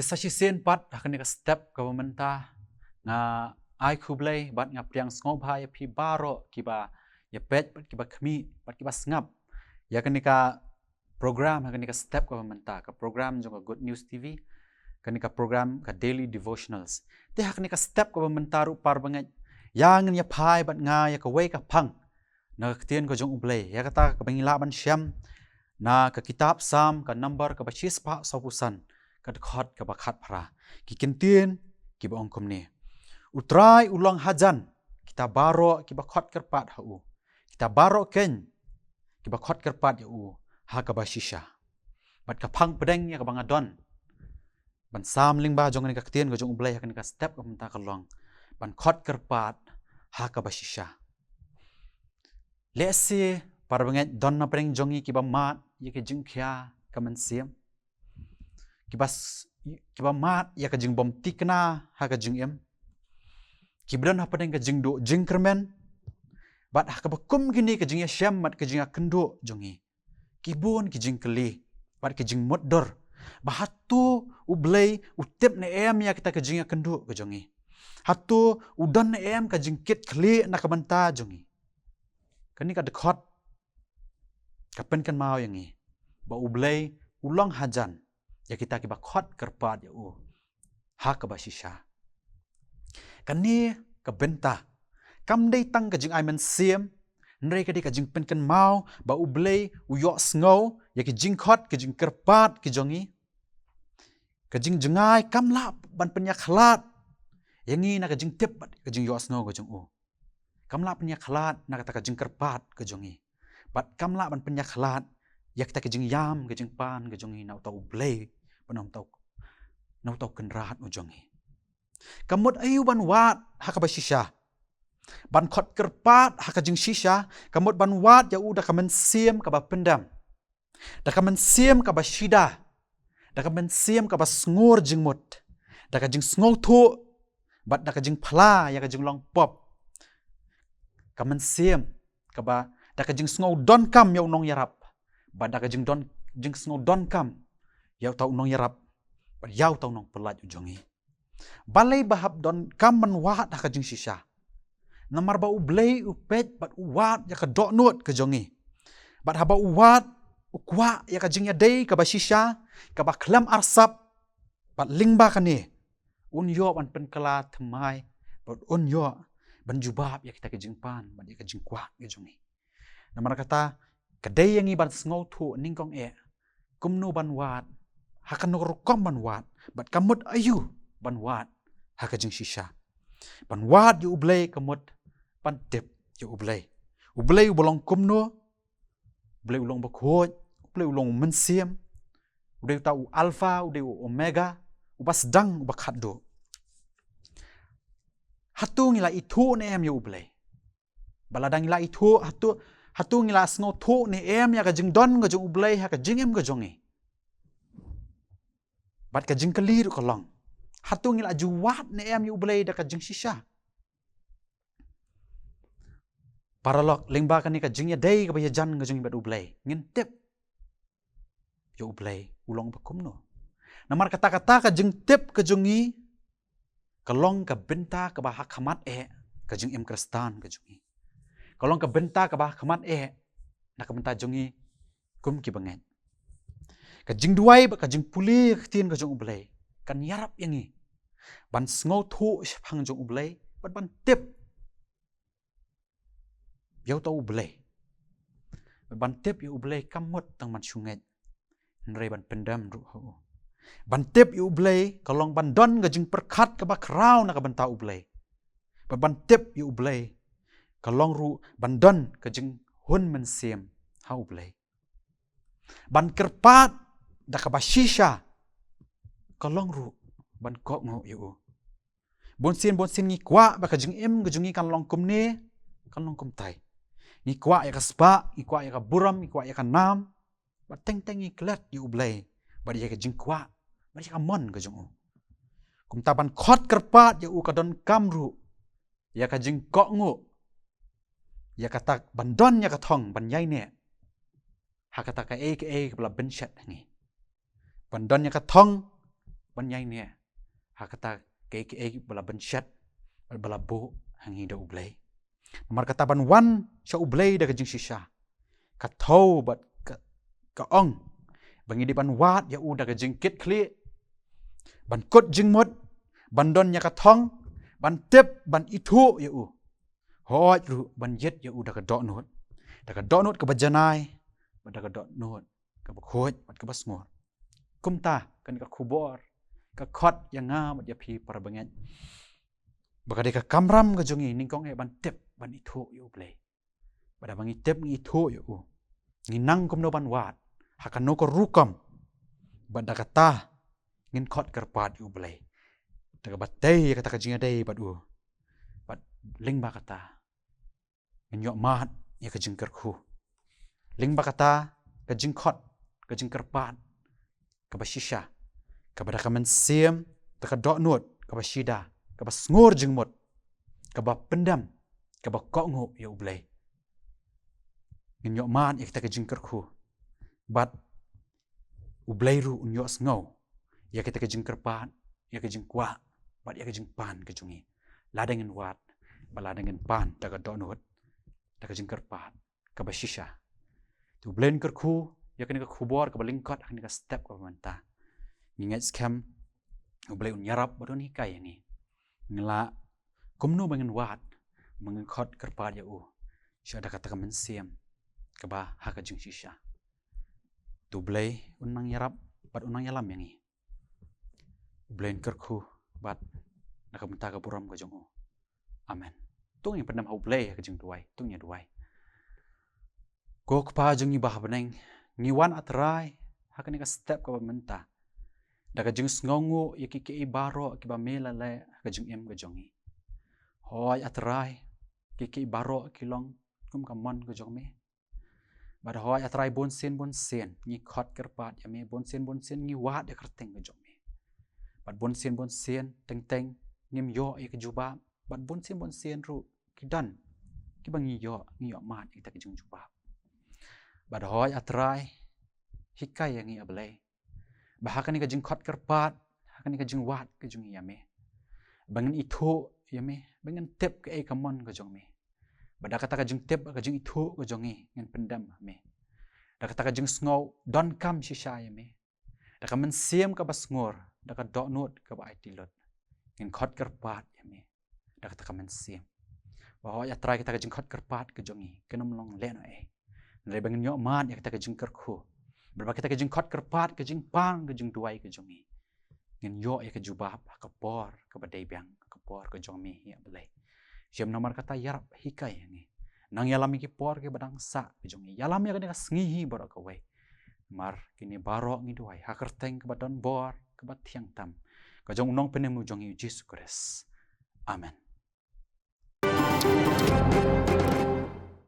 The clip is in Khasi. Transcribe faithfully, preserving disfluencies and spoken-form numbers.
Sa shisien pat ha kane ka step kaba mynta nga ai khublei bad nga pdiang sngewbha ïa phi baroh kiba ïa peit bad kiba khmih bad kiba sngap ïa kane ka program ha kane ka step kaba mynta, ka program jong ka Good News T V, kane ka program ka Daily Devotionals. Te ha kane ka step kaba mynta ruh, para bangeit, ïa ngin ïa phai bad nga ïa kawei ka phang na ka ktien ka jong U Blei, ïa kata kaba ngi lah ban shem na ka kitab Salm, ka number kaba shispah sawphew san, ka dkhot kaba khatphra. Ki kyntien kiba ong kumne: U Trai u long hajan kita baroh kiba khot kyrpad ha u, kita baroh keiñ kiba khot kyrpad ïa u ha kaba shisha. Bad ka phang pdeng ïa kaba nga don ban sam lyngba jong kane ka ktien ka jong U Blei ha kane ka step kaba mynta ka long ban khot kyrpad ha kaba shisha. Lehse, para bangeit, don na pdeng jong ngi kiba mad ïa ki jingkhia ka mynsiem, kiba s-, kiba mad ïa ka jingbym thikna ha ka jingim, kiba don hapdeng ka jingduh jingkyrmen. Bad ha kaba kum kine ka jingïashem bad ka jingïakynduh jong ngi, ki bun ki jingkylli bad ki jingmutdur ba hato U Blei u tip ne em ïa kita ki jingïakynduh ka jong ngi, hato u don ne em ka jingkitkhlieh na ka bynta jong ngi. Kane ka dkhot ka pynkynmaw ïa ngi ba U Blei u long hajan ïa kita kiba khot kyrpad ïa u ha kaba shisha. Kane ka bynta kam dei tang ka jingai mynsiem, hynrei ka dei ka jingpynkynmaw ba U Blei u ïohsngew ïa ki jingkhot ki jingkyrpad ki jong ngi. Ka jingjngai kam lah ban pynïakhlad ïa ngi na ka jingtip bad ka jingïohsngew ka jong u. Kam lah pynïakhlad na kata ka jingkyrpad ka jong ngi. Bad kam lah ban pynïakhlad ïa kata ka jingïam ka jingpan ka jong ngi na uta U Blei, bad na uta u, na uta u Kynrad u jong ngi. Ka mut aïu ban wad ha kaba shisha? Ban khot kyrpad ha ka jingshisha ka mut ban wad ïa u da ka mynsiem kaba pyndem, da ka mynsiem kaba shida, da ka mynsiem kaba sngur jingmut, da ka jingsngewthuh bad da ka jingphla ïa ka jinglong pop. Ka mynsiem kaba da ka jingsngew donkam ïa u nongïarap, bad da ka jingdon, jingsngew donkam ïa uta u nongïarap bad ïa uta u nongpyllait u jong ngi. Balei ba hap donkam ban wad ha ka jingshisha? Namar ba U Blei u peit bad u wad ïa ka dohnud ka jong ngi. Bad haba u wad, u kwah ïa ka jingïadei kaba shisha, kaba khlem arsap. Bad lyngba kane un ïoh ban pynkylla thymmai bad un ïoh ban jubab ïa kita ki jingpan bad ïa ka jingkwah ka jong ngi. Namar kata, ka dei ïa ngi ban sngewthuh nyngkong eh kumno ban wad, ha kano ka rukom ban wad, bad ka mut aïu ban wad ha ka jingshisha. Ban wad ïa U Blei ka mut ban tip ïa U Blei. U Blei uba long kumno? U Blei u long uba khuid, U Blei u long u mynsiem, u dei uta u Alpha, u dei u Omega, uba sdang, uba khatduh. Hato ngi la ithuh ne em ïa U Blei? Ba lada ngi la ithuh, hato, hato ngi la sngewthuh ne em ïa ka jingdon ka jong U Blei ha ka jingim ka jong ngi? Bad ka jingkylli ruh ka long, hato ngi la ju wad ne em ïa U Blei da ka jingshisha? Paralok, lyngba kane ka jingïadei kaba ïajan ka jong ngi bad U Blei, ngin tip ïa U Blei u long ba kumno. Namar kata, kata ka jingtip ka jong ngi ka long ka bynta kaba ha khmat eh ka jingim Khristan ka jong ngi. Ka long ka bynta kaba ha khmat eh na ka bynta jong ngi kum ki bangeit. Ka jingduwai bad ka jingpule ka ktien ka jong U Blei kan ïarap ïa ngi ban sngewthuh shaphang jong U Blei bad ban tip ïa uta U Blei. Bad ban tip ïa U Blei kam mut tang ban shu ngeit, hynrei ban pyndem ruh ha u. Ban tip ïa U Blei ka long ban don ka jingpyrkhat kaba khraw na ka bynta U Blei. Bad ban tip ïa U Blei ka long ruh ban don ka jinghun mynsiem ha U Blei. Ban kyrpad da kaba shisha ka long ruh ban kohnguh ïa u. Bunsien, bunsien ngi kwah ba ka jingim ka jong ngi kan long kumne, kan long kumtai. Ngi kwah ïa ka spah, ngi kwah ïa ka burom, ngi kwah ïa ka nam. Bad teng teng ngi klet ïa U Blei bad ïa ka jingkwah bad ïa ka mon ka jong u. Kumta ban khot kyrpad ïa u ka donkam ruh ïa ka jingkohnguh, ïa kata ban don ïa ka thong ban ïaineh ha kata kaei kaei kaba la bynshet ha ngi. Ban don ïa ka thong ban ïai ne ha kata kaei kaei ba la bynshet bad ba la buh ha ngi da U Blei. Namar kata ban wan sha U Blei da ka jingshisha, ka thew bad ka, ka ong ba ngi dei ban wad ïa U da ka jingkitkhlieh, ban kut jingmut, ban don ïa ka thong, ban tip, ban ithuh ïa U. Hooid ruh ban ïit ïa U da ka dohnud, da ka dohnud kaba janai bad da ka dohnud kaba khuid bad kaba sngur. Kumta kane ka khubor ka khot ïa nga bad ïa phi para bangeit ba ka dei ka kamram ka jong ngi nyngkong eh ban tip, ban ithuh ïa U Blei. Bad haba ngi tip, ngi ithuh ïa U, ngi nang kumno ban wad, ha kano ka rukom, bad da kata ngin khot kyrpad ïa U Blei da kaba tei ïa kata ka jingïadei bad U. Bad lyngba kata ngin ïoh mad ïa ka jingkyrkhu. Lyngba kata ka jingkhot, ka jingkyrpad kaba shisha, kaba da ka mynsiem, da ka dohnud kaba shida, kaba sngur jingmut, kaba pyndem, kaba kohnguh ïa U Blei, ngin ïoh mad ïa kata ka jingkyrkhu. Bad U Blei ruh un ïohsngew ïa kata ka jingkyrpad, ïa ka jingkwah bad ïa ka jingpan ka jong ngi, lada ngin wad bad lada ngin pan da ka dohnud, da ka jingkyrpad kaba shisha. Te U Blei un kyrkhu ïa kane ka khubor kaba lyngkot ha kane ka step kaba mynta. Ngi ngeit skhem U Blei un ïarap bad un hikai ïa ngi, ngi lah kumno ba ngin wad, ba ngin khot kyrpad ïa U sha da kata ka mynsiem kaba ha ka jingshisha. Te U Blei un nang ïarap bad un nang ïalam ïa ngi. U Blei un kyrkhu bad na ka bynta ka burom ka jong U. Amen. To ngin pyndem ha U Blei ha ka jingduwai. To ngin ïa duwai. Ko Kpa jong ngi ba ha bneng, ngi wan, A Trai, ha kane ka step kaba mynta da ka jingsngewnguh ïa kiei kiei baroh kiba Me la leh ha ka jingim ka jong ngi. Hooid, A Trai, kiei kiei baroh ki long kum ka mon ka jong Me. Bad hooid, A Trai, bunsien bunsien ngi khot kyrpad ïa Me, bunsien bunsien ngi wad ïa ka kyrteng ka jong Me. Bad bunsien bunsien teng teng ngim ïoh ïa ka jubab, bad bunsien bunsien ruh ki don kiba ngi ïoh, ngi ïoh mad ïa kita ki jingjubab. Bad hooid, A Trai, hikai ïa ngi, A Blei, ba ha kane ka jingkhot kyrpad, ha kane ka jingwad ka jong ngi ïa Me, ba ngin ithuh ïa Me, ba ngin tip kaei ka mon ka jong Me. Bad da kata ka jingtip, ka jingithuh ka jong ngi, ngin pyndem ha Me. Da kata ka jingsngew donkam shisha ïa Me, da ka mynsiem kaba sngur, da ka dohnud kaba aiti lut, ngin khot kyrpad ïa Me da kata ka mynsiem. Ba hooid, A Trai, kata ka jingkhot kyrpad ka jong ngi kan ym long lehnohei, hynrei ba ngin ïoh mad ïa kata ka jingkyrkhu. Bad ba kata ka jingkhot kyrpad, ka jingpan, ka jingduwai ka jong ngi, ngin ïoh ïa ka jubab ha ka por kaba dei biang, ha ka por ka jong Me hi, A Blei. Shem namar kata, ïarap hikai ïa ngi. Nang ïalam ïa ki por kiba dang sah ka jong ngi. Ïalam ïa kane ka sngi hi baroh kawei. Namar kine baroh ngi duwai ha ka kyrteng kaba don bor, kaba thiang tam ka jong U Nongpynim U jong ngi, U Jisu Khrist. Amen.